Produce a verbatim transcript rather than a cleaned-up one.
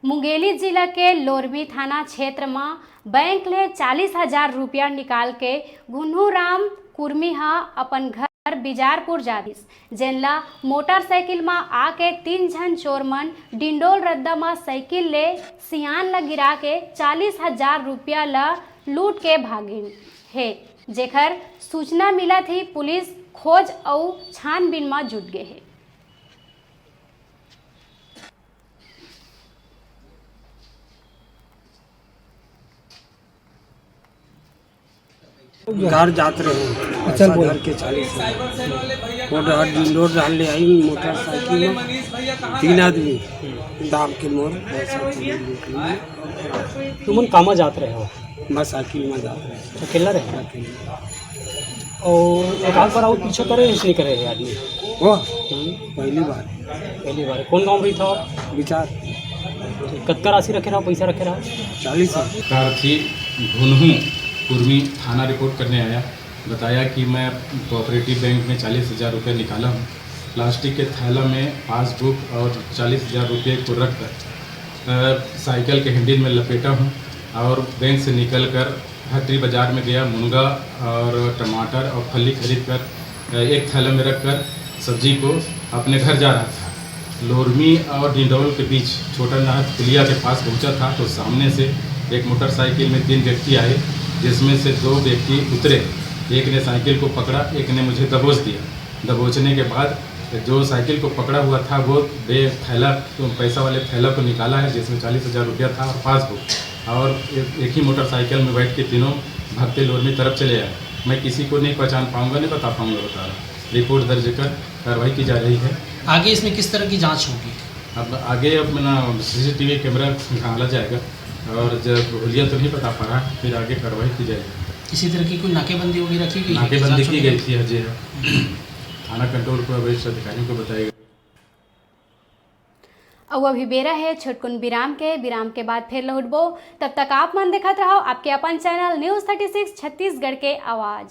मुंगेली जिला के लोरमी थाना क्षेत्र म बैंक ले चालीस हजार रुपया निकाल के घुन्नू राम कुर्मी ह अपन घर बिजारपुर जादिस, जेन ल मोटरसाइकिल म आके तीन झन चोर मन डिंडोल रद्दा म साइकिल ले सियान ल गिरा के चालीस हजार रुपया ल लूट के भागिन हे, जेखर सूचना मिलत ही पुलिस खोज अउ छानबीन म जुट गे हे। घर जात रहे, अच्छा, पैसा बोल। धर के चालीस हजार। वो डहर डिंडोर डहर ले आई मोटरसाइकिल में, तीन आदमी दाब के मोर पैसा चोरी लूट लिए। तुमन कामा जात रहे हो? मैं साइकिल में जात रहे। अकेला रहे? अकेला। और एक आध बार और पीछे करे, ऐसे नहीं करे ये आदमी? वो हम्म। पहली बार। पहली बार। कौन गांव रही था आप? विचार। कतका राशि रखे रहा, पैसा रखे रहा? चालीस हजार। कार थी घुनहू कुर्मी थाना रिपोर्ट करने आया, बताया कि मैं कोऑपरेटिव बैंक में चालीस हजार रुपये निकाला हूँ। प्लास्टिक के थैला में पासबुक और चालीस हजार रुपये को रखकर, अ, साइकिल के हैंडल में लपेटा हूँ और बैंक से निकलकर हटरी बाजार में गया। मुनगा और टमाटर और फली खरीद कर, अ, एक थैला में रखकर सब्जी को अपने घर जा रहा था। लोरमी और डिंडौल के बीच छोटा नहर पुलिया के पास पहुंचा था तो सामने से एक मोटरसाइकिल में तीन व्यक्ति आए, जिसमें से दो व्यक्ति उतरे। एक ने साइकिल को पकड़ा, एक ने मुझे दबोच दिया। दबोचने के बाद जो साइकिल को पकड़ा हुआ था, वो बे थैला, पैसा वाले थैला को निकाला है, जिसमें चालीस हजार रुपया था और पासबुक, और एक, एक ही मोटरसाइकिल में बैठ के तीनों भागते लोरमी तरफ चले आए। मैं किसी को नहीं पहचान पाऊंगा, नहीं बता पाऊंगा, बता रहा। रिपोर्ट दर्ज कर कार्रवाई की जा रही है। आगे इसमें किस तरह की जांच होगी? अब आगे अब ना सीसीटीवी कैमरा खंगाला जाएगा और जब हुलिया तो नहीं बता पा रहा, फिर आगे कार्रवाई की जाएगी। किसी तरह की कोई नाकेबंदी वगैरह की गई है? नाकेबंदी जांच की वगैरह? गई थी, अजय। थाना कंट्रोल पर वरिष्ठ अधिकारियों को बताया गया। अउ अभी बेरा हे छोटकुन विराम के। विराम के बाद फिर लौटबो। तब तक आप मन देखत रहो आपके अपन channel news thirty six Chhattisgarh के आवाज़।